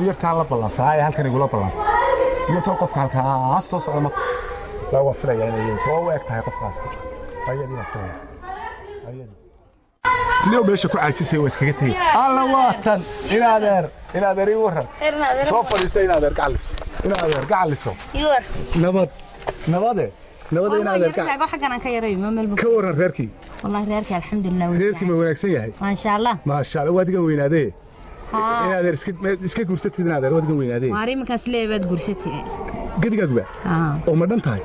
Yartaan la ballansanaa ee halkan igula ballan iyo tan qofka halkaas soo socda marka laa waan filayaa inay too u eg tahay qofkaas ayadii baan filaya ayadii niyo meesha ku caajisay waa iskaga tegey. Alla waatan inaadeer, inaadeer ii waran, soo fadhiista inaadeer, gacaliso inaadeer, gacaliso. Nabad, nabade, nabada inaadeer. Xaggan aan ka yaray ma meel. Ka waran reerkii? Wallahi reerkii alxamdulilah. Reerkii ma wanaagsan yahay? Maasha Allah. Maasha Allah, waad iga weynaadee inaadeer, iska guursatid inaadeer, waad iga weynaadee. Waar iminkaas leebaad guursatid? Gedigaaguba oo ma dhan tahay?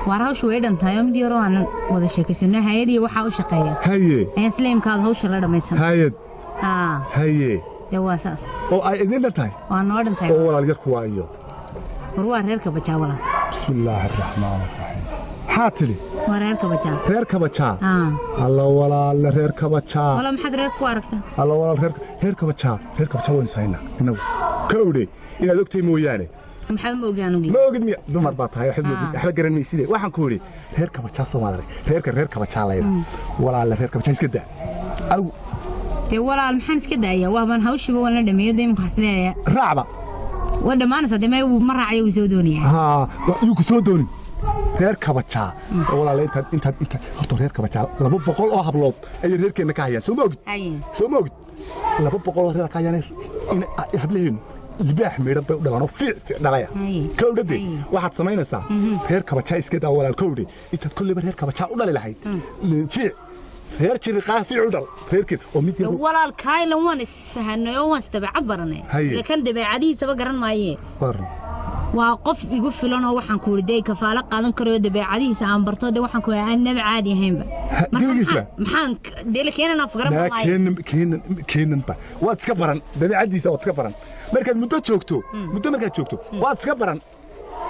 Waar hawshu way dhan tahay oo mid yaroo aan wada sheekaysano hay'adii waxaa u shaqeeya. Haye. Ayaan isla imkaad hawsha la dhammaysan. Hayad. Haa. Haye. Dee waa saas. Oo ay idin dhan tahay? Waa noo dhan tahay. Oo walaal yarku waa iyo? War waa reerka bajaa walaal. Bismi illaahi araxmaan araxiim, maxaa tidhi? Waa reerka bajaa. Reer kabajaa? Haa. Alla walaalle, reer kabajaa. Walaal, maxaad reer ku aragtaa? Alla walaal, reer kabajaa, reer kabajaa waynu sahaynaa innagu ka owdhe inaad ogtahay mooyaane. Maxaa ma ogi anugu? Ma ogid miya? Dumar baa tahay, waxba ma ogid, waxba garan mayside. Waxaan ku idhi reer kabajaa Soomaaliya, reerka reer kabajaa layda. Walaalle, reer kabajaa iska daa anigu. Dee walaal, maxaan iska daayaa? Waa baan hawshiiba waan la dhameeyo, dee imika waxaan isleeyahay raacba. Waa dhammaanaysaa dee, may ma raacayo, wuu soo doonayaa. Haa, yuu ku soo doonin reer kabajaa walaale. Intaad horta reer kabajaa 200 oo hablood ayay reerkeenna ka hayaan, soo ma ogid? Haye. Soo ma ogid 200 oo reer ka hayaan in hablaheenu libaax miidhan bay u dhalaan oo fiic fiic dhalaya. Haye. Kowdhade. Haye. Waxaad samaynaysaa reer kabajaa iska daa walaal, kowdhe intaad kolleyba reer kabajaa u dhali lahayd fiic reer jiriqaa fiic u dhal reerkeen oo mid yar. Walaal kaylan waan isfahanay oo waan isdabeecad baranay. Haye. Laakiin dabeecadihiisaba garan maaye. Waran. Waa qof igu filan oo waxaan ku yidhi dee kafaalo qaadan karayo, dabeecadihiisa aan barto, dee waxaan ku yidhi aan naba caadi ahaynba. Marka gebigiisba? Maxaan dee la keenanaa garan naa maayo. Keenan, keenan, keenanba waad iska baran, dabeecadiisa waad iska baran markaad muddo joogto, muddo markaad joogto waad iska baran.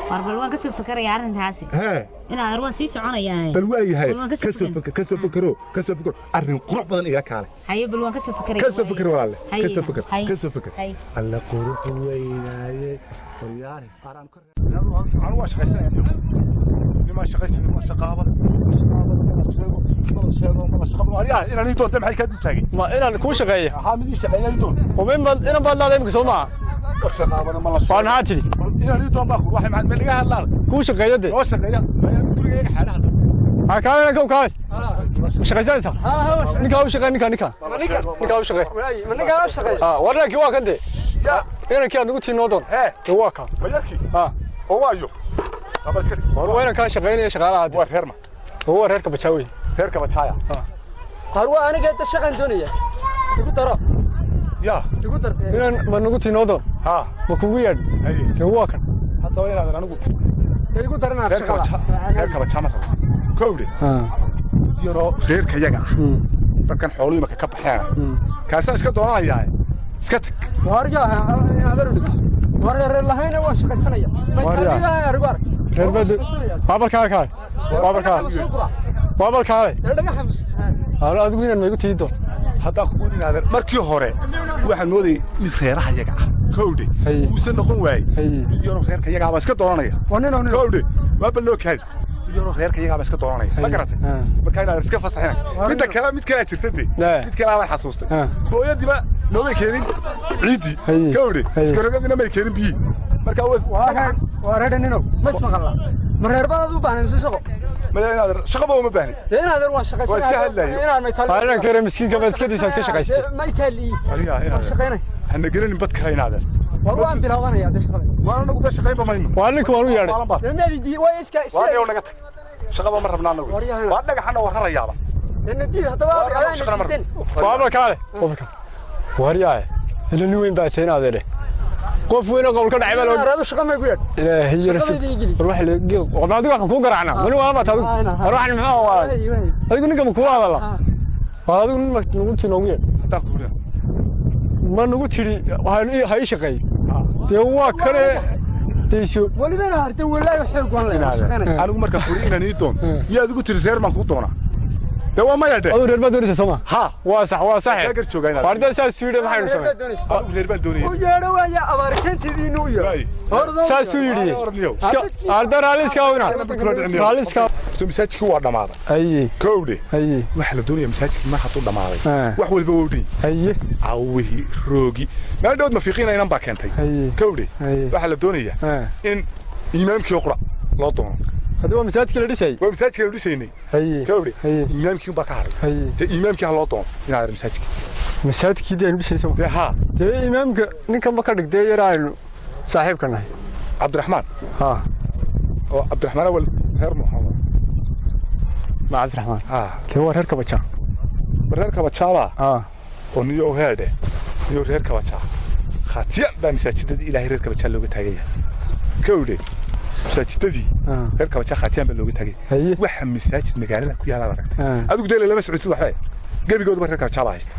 War bal waan ka soo fikerayaa arrintaasi. Hee. Inaad waan sii soconayaa. Bal waa yahay. Bal waan ka soo ka soo fikir. fikir, ka soo fikiro, ka soo fikiro, arrin qurux badan iga kaale. Haye, bal waan ka soo fikeraya. Ka soo fikir walaalle, ka soo fikir. Haye. Ka soo fikir. Haye. Alla qurux weynaaye, waryaale araan ka anu waa shaqaysanaya nimaa shaqaysan waa shaqaabada, shaqaabada mala sheego, mala sheego, mala shaqo. Waryaha inaan ii doonta maxay kaa dul taagay? Ma inaan kuu shaqeeyo? Haa, mid ii shaqeeya inaan ii doon. Uma in baad inan baad laada imika, soo maaha? War shaqaabada mala Waan sheego. maxaa tidhi? Inaan ii doon baa ku waxay maxaad meel iga hadlaan? Kuu shaqeeyo de. Noo shaqeeya gurigayga xaadhaha. Ha kaale, inanka kaale, ma shaqaysanaysaa? Ninkaa u shaqeey, ninka, ninka, ninkaa u shaqeey. Ma ninkaan u shaqeey? Ha, war inankii waa kan de, inankii aad nagu tii noo doon. Hee. De waa kaa. Ma yarkii? Ha. Oo waayo aba iska dhig. War waa inankaa shaqeynaya shaqaalaha hadde. Waa reer ma? Waa reerka bajaawey. Reerka bajaaya. Har waa aniga inta shaqan doonaya, igu daro. Ya. Igu dar. Inan ma nagu tii noo doon? Ha. Ma kugu yeedh? Haye. De waa kan. Haddaba inaadan anigu Igu daranaa. Reerka shaqada. Bajaa, reerka bajaa ma rabo, kowdhe yaroo reerka yaga ah, dadkan xooluhu imaka ka baxeena, kaasaan iska doonanayaa, iska tag. Waaryaa war reer lahayna waan shaqaysanaya. Waaryaa. Arigu arag. Reer bad baabal kaale, kaale, baabal kaale, baabal kaale. Adigu inan ma igu tii doon? Haddaan kugu inaadan markii hore waxaan moodayay mid reeraha yaga ah, kowdhe. Haye. Uusan noqon waayey. Haye. Mid yaroo reerka yagaa baa iska doonanaya, kowdhe, waa bal noo kaadi, mid yaroo reerka yagaa baa iska doonanaya, ma garatay? Marka inaadan iska fasaxina. Midda kale, mid kalaa jirta de. Mid kalaa baan xasuustay. Hooyadiiba noomay keenin ciiddii. Haye. Kowdhe. Haye. Iskarogadina may keenin biyihii, marka way Waa reer ninow, ma ismaqalna? Ma reer baad u baahnay mise shaqo? Maya, inaadan shaqaba uma baahnin. Dee inaadan waan Waa iska shaqaysanaya. hadlayo. Inaan may. Waa inanka yare miskiinka ba iskadiisa iska shaqaystay. May taali. Adiga waan inaadan shaqaynay. Hana gelinin bad kale inaadan. War waan bilaabanaya dee shaqada. Waan anagu da shaqaynba mayno. Waa ninka waan u yeedhay. Waalan baad. Dee maadi dii waa iska. Waa niyow, naga tag, shaqaba ma rabnaa anagu. Waryahan. Waa dhagaxana waa rarayaaba. Dee nadiid haddaba. Waa anagu shaqana ma diidan. rabno. Baabal kaale, baabal kaale, waryaaye, ila nin weyn baa tahay inaad qof weyn oo qowl ka dhacay baa loo Reer shaqa may ku yeedh. Ilaahay iyo rasuul. Shaqadayda ii geli. War wax la geel war adigu waxaan kuu garaacnaa mani waa baad adigu. War waxan muxuu waa adigu ninka ma kugu hadala? Waa adigu nin nagu tii noogu yeedh. Haddaan kugu Ma nagu tidhi ha ii shaqeey? Dee waa kane deyso. Welibana harta walaahi xoog waan leeyahay, shaqaynaya. Anigu markaan kuri inaan ii doon, miyaad igu tiri reer baan kuu doonaa? Dee waa maya dhe. Aduu reer baad doonaysa soo ma? Ha. Waa sax, waa sax. Kaa gar joogaa inaad. Waar dee saas yidhi, maxaynu Reer baad samayn? doonaysa. Adigu reer baan doonaya. U yeedho waaya abaarikeentidiinu u yeedho. Waay. Saasuu yidhi. Orniyow. Arda raalli iska awina. Raalli iska. Horta masaajidkii waa dhammaaday. Haye. Kowdhe. Haye. Waxaa la doonaya masaajidkii mar hadduu dhammaaday. Eh. Wax walba waa u dhin. Haye. Cawihii, roogi. Meel dhowd mafiiqiina inan baa keentay. Haye. Kowdhe. Haye. Waxaa la doonayaa Eh. in imaamkii qura loo doono. Haddii waa masaajidkii la dhisay. Waa masaajidkii la dhisaynay. Haye. Kowdhe. Haye. Imaamkii unbaa ka hadhay. Haye. Dee imaamkii ha loo doono inaad masaajidka. Masaajidkii dee aynu dhisayso. Dee haa. Dee imaamka ninkan ma ka dhig dee yar aynu saaxiibka nahay. Cabdiraxmaan. Ha. Oo Cabdiraxmaan awal reer Muxamed. Ma Cabdiraxmaan? Haa. Dee waa reer Kabajaa. Reer Kabajaaba. Ha. Oo niyo heedhe. Niyo reer Kabajaa. Khaatiyan baa masaajidadii Ilaahay reer Kabajaa looga taagan yahay. Kowdhe. Masaajidadii reer Kabajaa khaatiyan baa looga taagay. Haye. Waxa masaajid magaalada ku yaala aragtay. Ah. Adigu dee lama socotid waxba. Gebigoodaba reer Kabajaa baa haysta.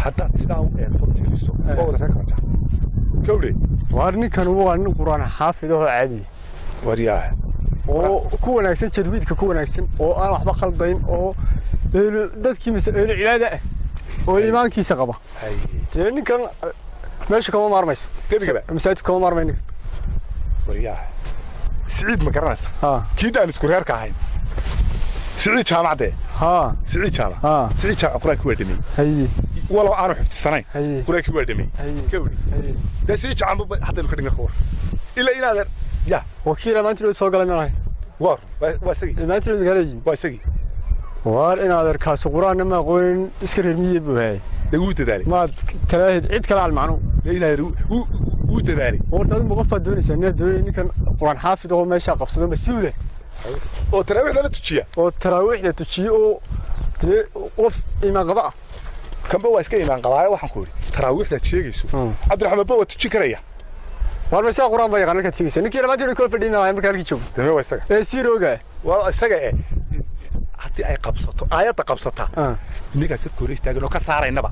Haddaad sidaa u eegto tiriso waa wada reer Kabajaa. Kowdhe. Waar ninkan waa nin quraan xaafid oo caadi. Waryaah. Oo ku wanaagsan jadwiidka ku wanaagsan oo aan waxba khaldayn oo eelu dadkii mise eelu cibaada ah oo iimaankiisa qaba. Haye. Dee ninkan meesha kama maarmayso. Gebigaba. Masaajidka kama maarmay ninkan. Waryaah. Siciid ma garanaysaa? Ha. Kii daan isku reerka ahayn. Siciid jaamacadee. Ha. Siciid jaamac. Ha. Siciid jaamac quraankii waa dhameeyey. Haye. Walow aanu xifdisanayn. Haye. Quraankii waa dhameeyey. Haye. Kowdhe. Haye. Dee siciid jaamac haddaynu ka dhigna khawar. Ilaa inaadan ya Wakiila maanta loo soo galay malahay. Waar waa isagii. Maanta loo magaalada yimi. Waa isagii. Waar in adeerkaasi quraanna ma aqoonin iska reer miyi buu hayay. Dee wuu dadaalay. Maad talaahid cid kale al macnu. Dee inaadan wuu dadaalay. Horta adigu qof baad doonaysaa miyaad doonay ninkan quraan xaafid oo meesha qabsado mas-uul ah. Oo taraawiixda la tujiya. Oo taraawiixda tujiya oo dee qof iimaan qaba ah. Kanba waa iska iimaan qabaayo waxaan ku idhi taraawiixdaad sheegayso. Cabdiraxmaan ba waa tujin karaya. Waar ma isaga quraan baa yaqaan halkaad sheegaysaa. Ninkii maanta loo kala fadhiin lahaa markaa halkii joogo. Deme waa isaga. Ee siirooga. Waa isaga ee haddii ay qabsato aayadda qabsataa. Innagaa safka hore istaagan oo ka saaraynaba.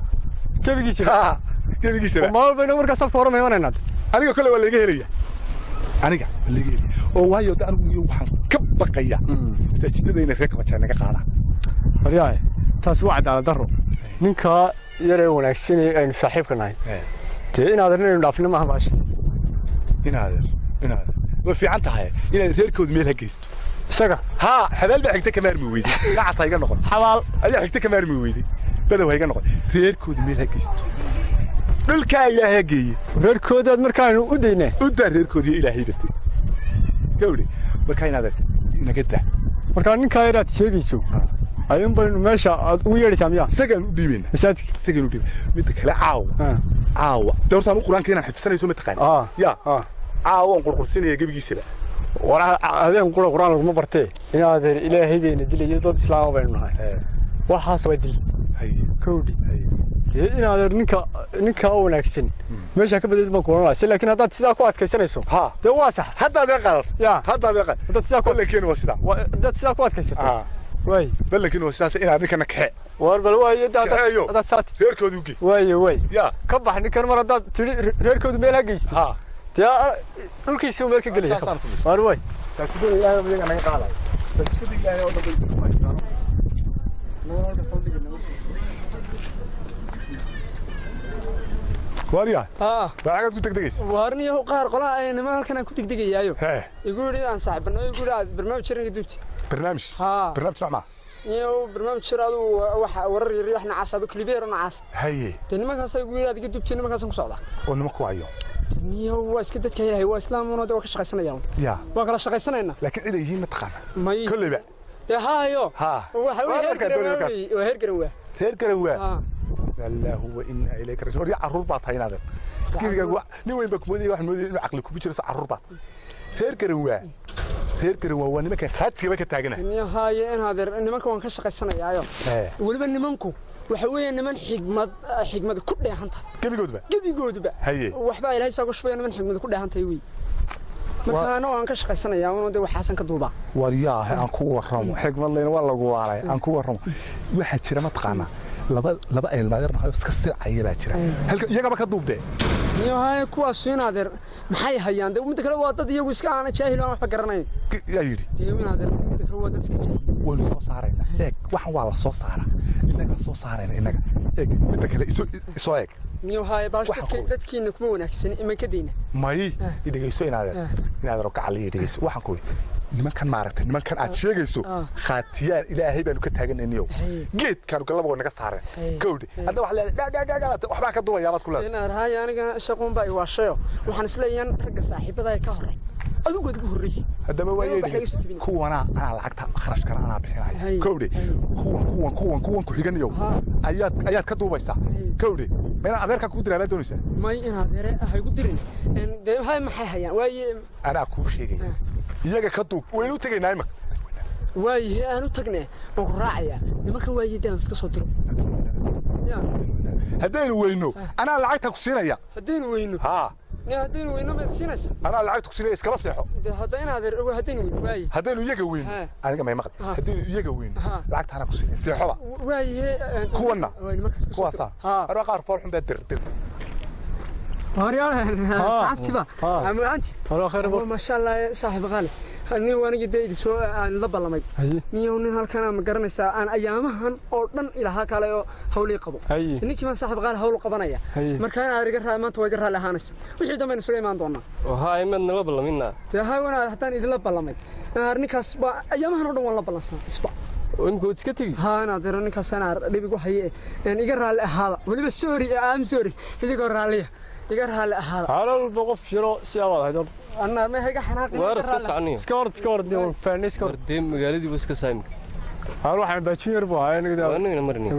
Gebigiisa. Haa. Gebigiisaba. Maal bayna markaa safka hore ma imanaynaa. Aniga kale waa laga helaya. Aniga waa laga helaya. Oo waayo de anigu iyo waxaan ka baqaya. Masaajidada inay reer Kabajaa naga qaadaan. Waryahay taasi waa cadaalad darro. Ninka yar ee wanaagsan ee aynu saaxiibka nahay. Dee inaad inaynu dhaafno maaha baasha. Inaadeer inaadeer way fiican tahay inaad reerkooda meel ha geysto. Isaga. Haa, xabaal baa xigta ka maarmi weyday. Nacas ha iga noqon. Xabaal. Ayaa xigta ka maarmi weyday. Badow ha iga noqon. Reerkooda meel ha geysto. Dhulkaa Ilaahay ha geeye. Reerkoodaad markaanu u daynaa. U daa reerkoodii Ilaahay batay. Gawdhe, markaa inaadeer inaga daa. Markaa ninkaa yaraad sheegayso ayuun baynu meesha aad ugu yeedhaysaa miyaa? Isagaan u dhiibaynaa. Masaajidka. Isagaan u dhiibaynaa. Midda kale caawa. Caawa. Dee horta anu qur-aanka inaan xifdisanayso ma taqaani. Ya. Caawa waan qurqursinaya gebigiisaba. War habeen qura quraan laguma bartee. Inaad Ilaahay bayna dilayo dad islaam baynu nahay. Waxaas waa dil. Haye. Kowdhi. Dee inaad ninka wanaagsan meesha ka badbaadin baan kulan lahaa. Laakiin haddaad sidaa ku adkaysanayso. Ha. Dee waa sax. Haddaad iga qaadato. Ya. Haddaad iga qaadato. Haddaad sidaa ku Ballankeenu waa sidaa. Haddaad sidaa ku adkaysato. Waay. Ballankeenu waa sidaas inaad ninkana kaxe. War bal waaye Kaxeeyo. haddaad saat. Reerkooda u gey. Waaye waay. Ya. Ka bax ninkan mar haddaad tidhi reerkoodu meel ha geysto. Ha. Dee dhulkiisii uu meel ka gelaya. Saasaan ku yidhi. War waay. Masaajidada Ilaahay iyaga naga qaadayo. Masaajidada Ilaahay oo dhan bay ku haystaan. Waryaa. Ha. Lacagaad ku degdegaysa. Waarniyo qaar qolaha ay niman halkan aan ku degdegayaayo. Hee. Igu yidhi aan saaxiibano igu yidhi aad barnaamij yar iga duubti. Barnaamij. Ha. Barnaamij sax ma. Iyo barnaamij yar adigu wax warar yar wax nacaas adigu klibiye yar nacaas. Haye. Dee nimankaas igu yidhi aad iga duubti nimankaas ku socda. Oo niman ku hayo. Niyo waa iska dadka Ilaahay waa islaam oo waa ka shaqaysanayaan. Ya. Waa kala shaqaysanaynaa. Laakiin cid ay yihiin ma taqaana. May. Kolleyba. Dee haayo. Ha. Waxa uu heer garan waa heer garan waa. Heer garan waa. Ha. Allahu wa inna ilayka raaji'uun. Waryaa carruur baa tahay inaad. Gebiga nin weyn baa ku moodayay wax moodayay inuu caqli kugu jiro carruur baa. Heer garan waa. Heer garan waa nimanka khaadkiga ka taagana. Niyo haaye in hadeer nimanka waan ka shaqaysanayaayo. Waliba nimanku waxa weeye niman xigmad ku dheehan tahay. Gebigoodba. Gebigoodba. Haye. Waxba Ilaahay soo shubay niman xigmad ku dheehan tahay wey. Markaana waan ka shaqaysanayaa oo de waxaasan ka duuba. Waryaa aan ku warramo xigmad leena waa lagu waalay aan ku warramo. Waxa jira ma taqaana Laba laba ay ilmaadeer nahay oo iska silcaya baa jira halka, iyagaba ka duubdee. Niyo haye, kuwaasu inaadeer maxay hayaan? Dee midda kale waa dad iyagu iska aana jaahil, aan waxba garanayn. Yaa yidhi? Dee inaadeer, midda kale waa dad iska jaahil. Waynu soo saaraynaa. Eeg, waxan waa la soo saaraa, innagaa soo saarayna innaga. Eeg, midda kale isoo eeg. Niyo haye, baash Waxa dadkiina kuma wanaagsan imankadeyna. May, i dhegeyso inaadeer, inaadeer oo gacaliya, i dhegeyso. Waxaan ku idhi, nimankan maaragtay, nimankan aad sheegayso, khaatiyaan Ilaahay baanu ka taaganayniyow. Geedkaanu galaba way naga saareen. Gawdhe, hadda wax leedahay dha dha dha dha, waxbaan ka dubayaa baad ku leedahay. Inaadeer haye, anigana shaquun baa i waashayo. Waxaan isleeyahan ragga saaxiibada ee ka horey adigu waad ugu horreysa. Haddaba waa Wax laga yeedhi soo tebinaya. Kuwana anaa lacagta kharashkana anaa bixinaya. Gawdhe, kuwan ku xiganayow ayaad ka duubaysaa. Gawdhe, ma inaan adeerkaa kugu diraa baad doonaysaa? May, inaadeere ha igu dirin. Dee haye, maxay hayaan waaye? Anaa kuu sheegaya, iyaga ka duub. Waynu u tegaynaa imaka. Waaye, aan u tagne, waan ku raacayaa nimankan. Waaye, dee aan iska soo diro ya. Haddaynu weyno, anaa lacagta ku siinaya. Haddaynu weyno? Haa. Ya, haddaynu weyno maad siinaysa? Anaa lacagta ku siinaya, iskaba seexo. Dee hadda inaadeer haddaynu weyno, waaye. Haddaynu iyaga weyno, aniga may maqli, haddaynu iyaga weyno, lacagta anaa ku siinaya, seexoba. Waaye. Kuwanna waa nimankaas iska soo diro. Kuwaasaa Haa. arwa qaar fool xun baa dir dir. Horyaal, saxaabtiba amaanti. Wala khayr. Maasha Allah, saaxiib qaali, nin waanigi dee idi soo aan la ballamay. Niyow, nin halkan ma garanaysaa aan ayaamahan oo dhan ilahaa kale oo hawlii qabo. Ninkii baan, saaxiib qaali, hawl qabanaya. Marka inaad iga raa maanta waa iga raalli ahaanaysa, wixii dambe aynu isaga imaan doonaa. Haa, imaad nala ballamina. Dee haa, wana haddaan idinla ballamay ninkaas baa ayaamahan oo dhan waan la ballansanaa isba. Imika waad iska tegi. Haa, inaad diro ninkaas anaa dhib igu haye, iga raalli ahaada. Weliba sorry, am sorry, idigoo raalliya iga raalli ahaada. Xaalo walba qof yaro si aad ahayd horta. Anna ma iga xanaaqin. Waar iska soconaya. Iska hor, iska hor, dee faanay, iska hor. War dee magaaladii ba iska saa imika. Xaalo waxaan baajin yar buu ahaa aniga. Waa anagana marinay.